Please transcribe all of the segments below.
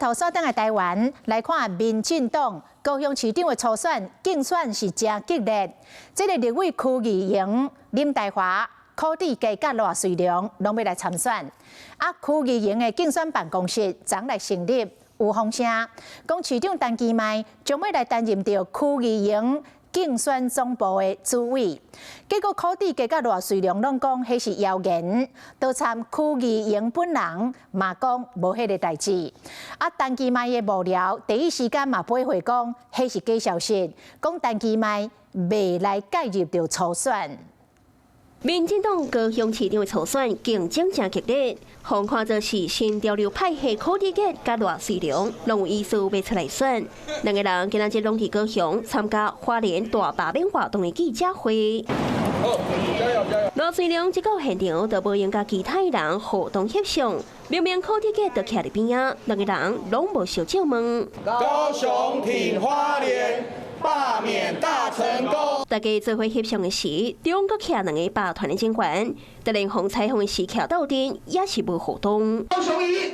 頭煞轉來台灣來看，民進黨高雄市長的初選競選是誠激烈。這个立委區議員林岱樺、柯志佳佮賴瑞隆攏欲來參選。啊，區議員的競選辦公室昨來成立，有風聲講市長陳其邁將欲來擔任著區議員競選總部的主委，結果柯志佳佮賴瑞隆攏講彼是謠言，都參區議員本人嘛講無彼个代誌。啊，陳其邁的幕僚第一時間嘛回覆講，彼是假消息，講陳其邁袂來介入著初選。民進黨高雄市長的初選競爭誠激烈，予看做是新潮流派系柯志佳佮賴瑞隆，攏有意思欲出來選。兩个人今仔日攏佇高雄參加花蓮大罷免活動的記者會。賴瑞隆一到現場就無閒佮其他人互動翕相，明明柯志佳就徛佇邊仔，兩个人攏無相借問。高雄挺花蓮，罷免大成功。大家做伙翕相的時，中閣徛兩个百團的警員，突然予採訪的時徛鬥陣，也是無互動。高雄贏，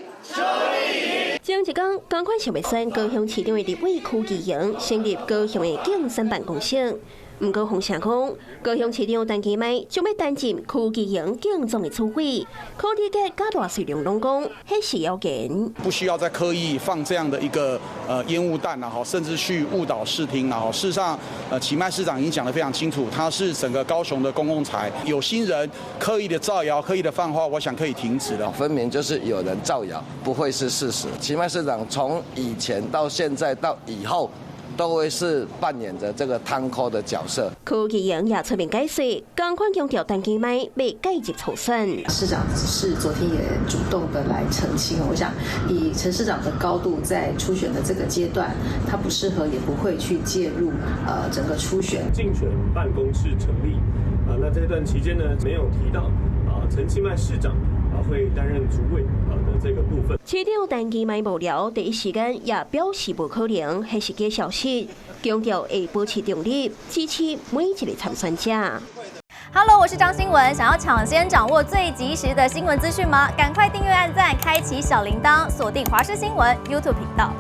前一工，仝款想欲選高雄市長的立委區議員成立高雄的競選辦公室。毋過風聲講，高雄市長陳其邁將欲擔任區議員競總的主委，柯志佳佮賴瑞隆攏講，彼是謠言。不需要再刻意放這樣的一個煙霧彈啊，甚至去誤導視聽啊。事實上，其邁市長已經講得非常清楚，他是整個高雄的公共財，有心人刻意的造謠、刻意的放話，我想可以停止了。分明就是有人造謠，不會是事實。其邁市長從以前到現在到以後，都會是扮演著這個湯箍的角色。區議員也出面解釋，仝款強調陳其邁欲介入初選。市長是昨天也主動的來澄清，我想以陳市長的高度，在初選的這個階段，他不適合也不會去介入整個初選。競選辦公室成立啊，那這段期間呢，沒有提到啊陳其邁市長啊會擔任主委啊的這個部分。市長陳其邁幕僚第一時間也表示無可能，彼是假消息，強調會保持中立，支持每一個參選者。 Hello，我是張新聞，想要搶先掌握最及時的新聞資訊嗎？趕快訂閱、按讚、開啟小鈴鐺，鎖定華視新聞 YouTube 頻道。